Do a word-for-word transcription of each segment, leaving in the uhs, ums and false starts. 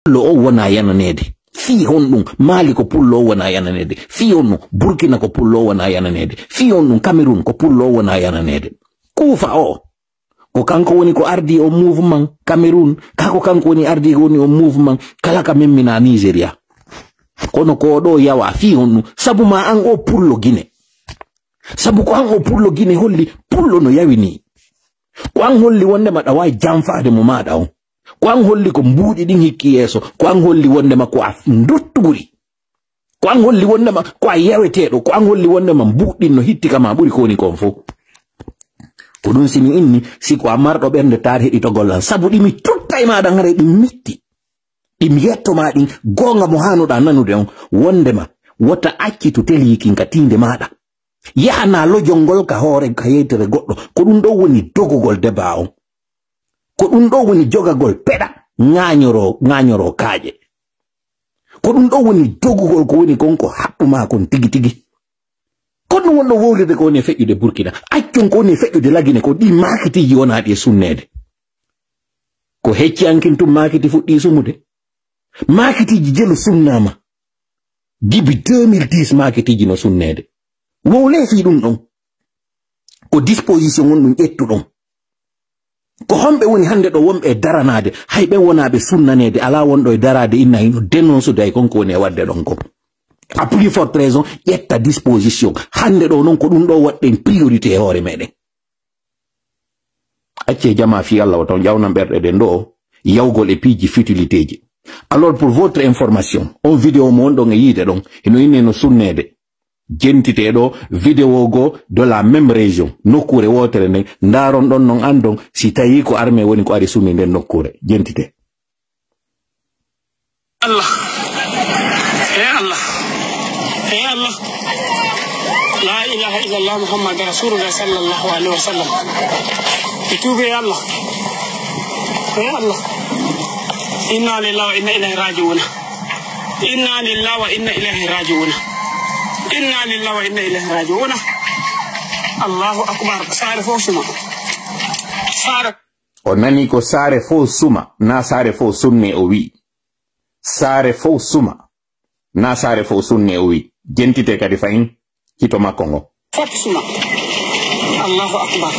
pullo o wona yananeede. Fii honɗum? Maali ko pullo o wona yananeede. Fii honɗum? Burkina ko pullo o wona yananeede. Fii honɗum? Kamerun ko pullo o wona yananeede. Kuufa o, ko kanko woni ko ardii on mouvement Kamerun, kaa ko kanko woni ardii woni on mouvement kala ka memmina Nigeria. Kono ko ɗo yawa fii honɗum? Sabu ma an o pullo Gine. Sabu ko an o pullo Gine holli pullo no yawi nii. Ko an holli wondema ɗa waawi janfaade mo maaɗa on. Ko an holli ko mbuuɗi ɗin hikki yeeso. Ko an holli wondema ko a nduttuguri. Ko an holli wondema ko a yaweteeɗo. Ko an holli wondema mbuuɗi ɗin no hitti kama ɓuri ko woni kon fof. Ko ɗum si mi inni, si ko a marɗo ɓernde taar heɗitogol lan. Sabu ɗi mi tutta e maaɗa ŋare ɗi mitti. Ɗi mi yetto ma ɗin goonga mo haanuɗa nanude on. Wondema wota accitu teliikin ka tiinde maaɗa. Yaha na lojol ngol ka hoore ka yeytere goɗɗo. Ko ɗum ɗo woni dogugol debaa on. Ko ɗum ɗo woni jogagol peɗa ŋaañoroo, ŋaañoroo kaaƴe. Ko ɗum ɗo woni dogugol ko woni kon ko haɓɓu maa kon tigi tigi. Kono wonɗo wowlirde ko woni e feƴƴude Burkina. Accon ko woni e feƴƴude Lagine ko ɗi maakitiiji wonaaɗi e sunneede. Ko hecci ankin tun maakiti fuɗɗii sumude. Maakitiiji jelu sunnaama. Dibi deux mille dix maakitiiji no sunneede. Wowlee fii ɗum ɗon. Ko disposition on ɗum ƴettuɗon. Ko homɓe woni hannde ɗo wonɓe e daranaade, hay ɓe wonaaɓe sunnaneede, alaa wonɗo e daraade inna hino dénoncude hay kon ko woni e waɗde ɗon kon. À plus forte raison, ƴetta disposition. Hannde ɗo noon ko ɗum ɗo waɗɗen priorité e hoore meɗen. Accee jamaa fii Allah o taw ƴawnan ɓerɗe ɗen ɗo yawgol e piiji futilitéeji. Alors pour votre information, on vidéo mo wonɗon e yiide ɗon, hino inni no sunneede. Jentite ɗo vidéo goo de la même région, nokkuure wootere nden, ndaaron ɗon non anndon si tawii ko armée woni ko ari sunni nden nokkuure. Jentite. Allah. He Allah. He Allah. La ilaha illallah Muhammad Rasulullah sallallahu alaihi wasallam. Mi tuubi, he Allah. He Allah. Inna lillahi wa inna ilaihi raji'un. Inna lillahi wa inna ilaihi raji'un. Inna lillahi wa inna ilaihi raji'un. Allahu akbar. Saare fof suma. Saare. O nani ko saare fof suma, na saare fof sunne o wi'i. Saare fof suma, na saare fof sunne o wi'i. Jentite kadi fayin hito makko ngo. Fof suma. Allahu akbar.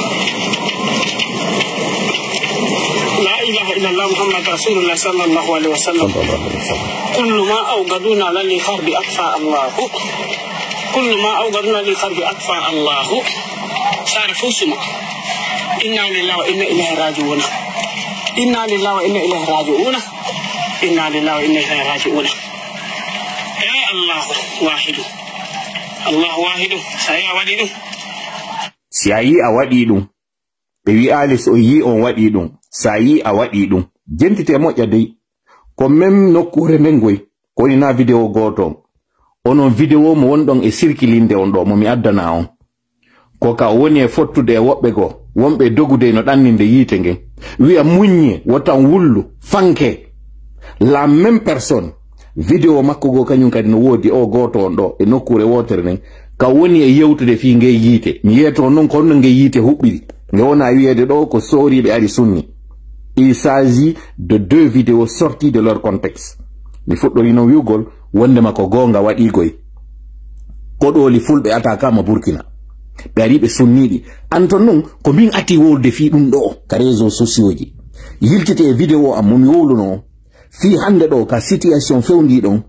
La ilaha illallah Muhammad Rasulullah sallallahu alaihi wasallam. Sallallahu alaihi wasallam. Kullu ma awqaduna lali harbi atfa Allahu. Kullu ma awqaduna lil harbi atfa Allahu. Saare fof suma. Inna lillahi wa inna ilaihi raji'un. Inna lillahi wa inna ilaihi raji'un. Inna lillahi wa inna ilaihi raji'un. Eh, Allahu wahidu. Allahu wahidu. Sa yi a waɗi ɗum. Si a yi a waɗi ɗum. Ɓe wi'aali so on yi on waɗi ɗum. Sa yi a waɗi ɗum. Jentite moƴƴa dey. Ko même nokkuure nden goy. Ko woni na vidéo gooto on. Onon vidéo mo wonɗon e sirkilinde on ɗo, mo mi addana on. Ko ka o woni e fottude e woɓɓe goo, wonɓe e dogude e no ɗanninde yiite ngen. Wi'a muññe, wota on wullu, fanke. La même personne, vidéo makko goo kañum kadi no woodi o gooto on ɗo e nokkuure wootere nden. Ka woni e yewtude fii ngee yiite. Mi yeeto noon ko honno ngee yiite huɓɓiri. Nge wona wiyeede ɗo ko sooriiɓe ari sunni. Il s'agit de deux vidéos sorties de leur contexte. Mi fuɗɗori noon wi'ugol wondema ko goonga waɗii goy. Koɗooli fulɓe attaquaama Burkina. Ɓe ari ɓe sunniiɗi. An ton noon ko min ati wowlude fii ɗum ɗo ka réseaux sociaux ji. Yiltite e vidéo am mo mi wowluno on. Fii hannde ɗo ka situation fewndii ɗon,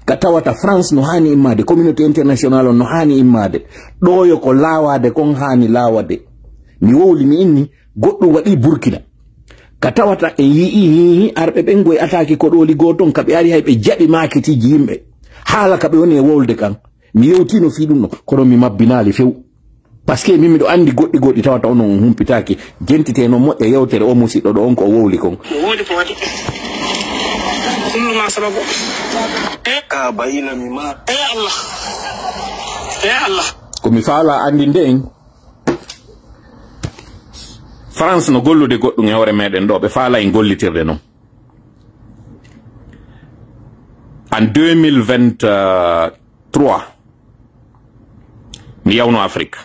ka tawata France no haani immaade, communauté internationale on no haani immaade, ɗo yo ko laawaade kon haani laawade. Mi wowli mi inni, goɗɗum waɗii Burkina. Ka tawata en yi'ii hiihi arɓe ɓen goy ataaki koɗooli goo ton, ka ɓe ari hay ɓe jaɓi maakitiiji yimɓe. Haala ka ɓe woni e wowlde kan. Mi yewtiino fii ɗum ɗo, kono mi mabbinaali few. Parce que min miɗo anndi goɗɗi goɗɗi tawata onon on humpitaaki. Jentite noon moƴƴa yewtere o musiɗɗo ɗo on ko o wowli kon. No woodi ko waɗi. Kullu ma sababu. E ka bayila mi ma. E Allah. E Allah. Ko mi faala anndinde en. France no gollude goɗɗum e hoore meɗen ɗo, ɓe faala en gollitirde noon. En deux mille vingt-trois, mi yawno Afrique.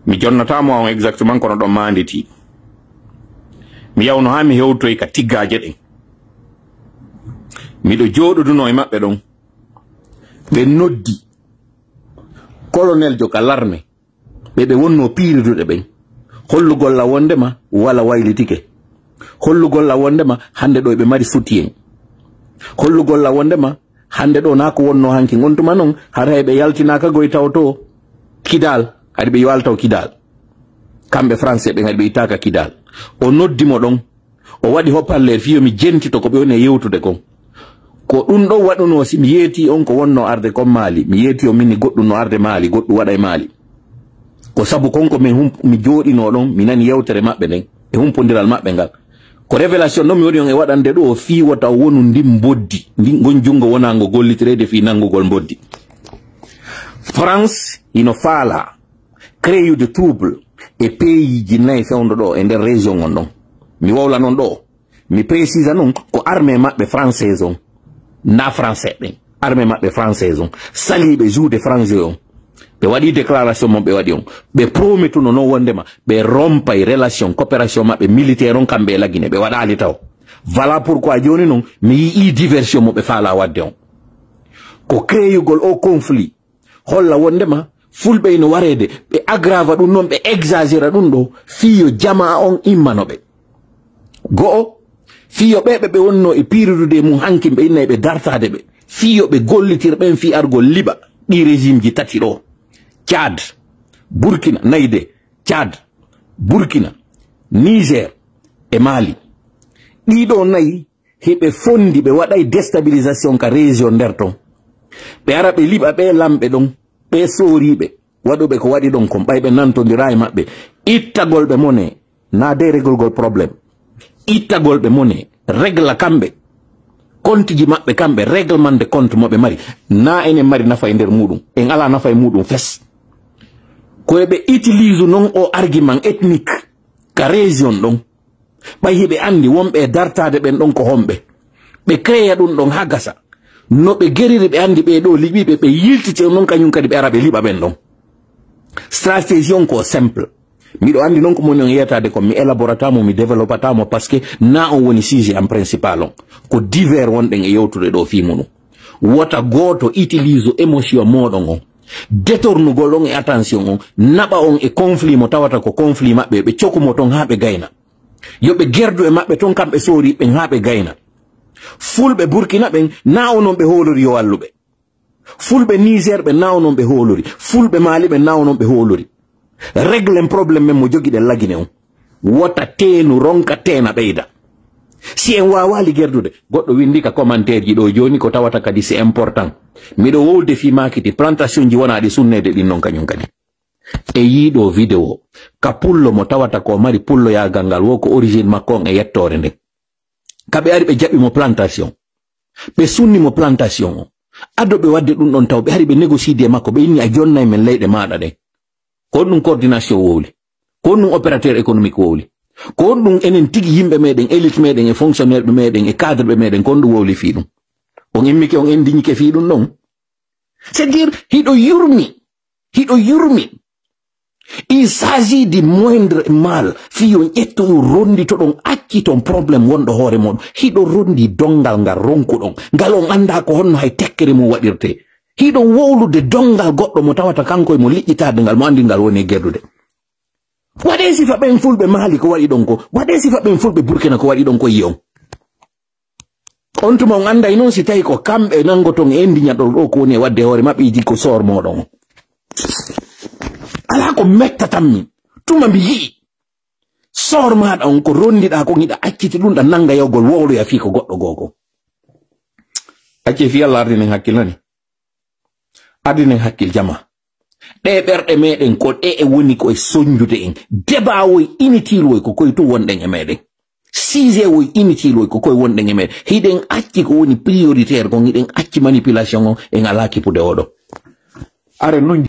Mi jonnataamo on exactement, kono ɗon maanditi. Mi yawno haa mi hewtoyi ka tiggaaje ɗen. Miɗo jooɗodunoo e maɓɓe ɗon. Ɓe noddi koloneljo ka larme, ɓe ɓe wonnoo piiridude ɓen. Hollugol la wondema wala waylitike. Hollugol la wondema hannde ɗo ɓe mari soutien. Hollugol la wondema hannde ɗo naa ko wonnoo hanki. On tuma non, hara hay ɓe yaltinaaka goy taw to Kidal, hari ɓe yaltaw Kidal. Kamɓe Français ɓen hari ɓe ittaaka Kidal. O noddi mo ɗon, o waɗi haut-parleur fii yo mi jentito ko ɓe woni e yewtude kon. Ko ɗun ɗon waɗunoo si mi yeetii on ko wonnoo arde kon Maali. Mi yeetii on min ni goɗɗun no arde Maali, goɗɗun waɗa e Maali. Ko sabu kon ko min hump-, mi jooɗinoo ɗon, mi nani yewtere maɓɓe nden e humpondiral maɓɓe ngal. Ko révélation non mi woni on e waɗande ɗoo fii wota o wonu ndin mboddi, ndin ngon junngo wonaango gollitireede fii nanngugol mboddi. France hino faalaa créyude trouble e peyiiji nayi fewndo ɗoo e nder région on ɗon. Mi wowla non ɗoo. Mi précisa non ko armée maɓɓe française on, na français ɓen. Armée maɓɓe française on, saliiɓe juude français on. Ɓe waɗi déclaration mo ɓe waɗi on. Ɓe prometuno non wondema ɓe rompay relation coopération maɓɓe militaire on kamɓe e Lagine. Ɓe waɗaali taw. Voilà pourquoi jooni non mi yi'ii diversion mo ɓe faalaa waɗde on. Ko créyugol o conflit holla wondema fulɓe ino wareede, ɓe aggrava ɗun non, ɓe exagéra ɗun ɗoo, fii yo jamaa on immano ɓe. Go'o, fii yo ɓee ɓe ɓe wonnoo e piiridude e mun hankin ɓe innay ɓe dartaade ɓe, fii yo ɓe gollitir ɓen fii argol liɓa ɗii régime ji tati ɗoo, Tchad, Burkina, nayi de, Tchad, Burkina, Niger e Mali. Ɗii ɗoo nayi hiɓe fondi, ɓe waɗay déstabilisation ka région nder ton. Ɓe ara ɓe liɓa ɓee lamɓe ɗon, ɓee sooriiɓe, waɗuɓe ko waɗi ɗon kon, ɓay ɓe nantondiraa e maɓɓe. Ittagol ɓe mone, na de réglegol problème. Ittagol ɓe mone, régla kamɓe. Compte ji maɓɓe kamɓe, règlement de compte mo ɓe mari. Na enen mari nafa e nder muɗum. En alaa nafa e muɗum fes. Ko e ɓe utilise non o argument ethnique ka région ɗon. Ɓay hiɓe anndi wonɓe e dartaade ɓen ɗon ko homɓe. Ɓe créya ɗum ɗon haa gasa. No ɓe geriri ɓe anndi ɓee ɗoo liɓiiɓe, ɓe yiltiti on non kañum kadi ɓe ara ɓe liɓa ɓen ɗon. Stratégie on ko simple. Miɗo anndi non ko moni on yiyataade kon, mi élaborata mo, mi développata mo, parce que na on woni sujet am principal on. Ko divers wonɗen e yewtude ɗoo fii muɗum. Wota gooto utilise émotion mooɗon on. Détournugol on e attention on, naɓa on e conflit mo tawata ko conflit maɓɓe, ɓe coku mo ton haa ɓe gayna. Yo ɓe gerdu e maɓɓe ton, kamɓe sooriiɓe ɓen haa ɓe gayna. Fulɓe Burkina ɓen, na onon ɓe hoolori yo wallu ɓe. Fulɓe Niger ɓen, na onon ɓe hoolori. Fulɓe Mali ɓen, na onon ɓe hoolori. Réglen problème men mo jogiɗen Lagine on. Wota teenu ronka teena ɓeyda. Si en waawaali gerdude, goɗɗo winndi ka commentaire ji ɗoo jooni ko tawata kadi c'est important. Miɗo wowlude fii maakiti plantation ji wonaa ɗi sunneede ɗin non kañum kadi. E yiiɗo vidéo, ka pullo mo tawata ko mari pulloyaagal ngal, wo ko origine makko on e yettoore nden. Ka ɓe ari ɓe jaɓi mo plantation. Ɓe sunni mo plantation o. Ado ɓe waɗde ɗum ɗon taw, ɓe ari ɓe négocier e makko, ɓe inni a jonnay men leyɗe maaɗa ɗen. Ko honɗum coordination wowli? Ko honɗum opérateur économique wowli? Ko honɗum enen tigi yimɓe meɗen, élite meɗen e fonctionnaire ɓe meɗen e cadre ɓe meɗen, ko honɗum wowli fii ɗum? On immike, on indignike fii ɗum ɗon? C'est-à-dire, hiɗo yurmi, hiɗo yurmi. Il s'agit du moindre mal. Fii on ƴetto, on rondito, ɗon acci ton problème wonɗo hoore mon. Hiɗo rondi dongal ngal ronkuɗon. Ngal on anndaa ko honno hay tekkere mum waɗirte. Hiɗo wowlude dongal goɗɗo mo tawata kanko e mo liƴƴitaade ngal, mo anndi ngal woni e gerdude. Waɗee sifa ɓen fulɓe Maali ko waɗi ɗon ko. Waɗee sifa ɓen fulɓe Burkina ko waɗi ɗon ko yi on. On tuma on annday non si tawi ko kamɓe nanngoton e ndiñaɗol ɗo ko woni e waɗde hoore maɓɓe, iji ko soor mooɗon on. Alaa ko mettatammi. Tuma mi yi'i soor maaɗa on ko rondiɗaa kon, hiɗa acciti ɗum, ɗa nannga yawgol wowloya fii ko goɗɗo goo kon. Accee fii Allah ardinen hakkil nani. Ardinen hakkil jama. Ɗee ɓerɗe meɗen ko ɗe e woni ko e sonjude en. Debaa woy initiil woy ko koy tun wonɗen e meɗen. Sujet woy initiil woy ko koy wonɗen e meɗen. Hiɗen acci ko woni prioritaire kon, hiɗen acci manipulation on, en alaa kipude oɗo. Are non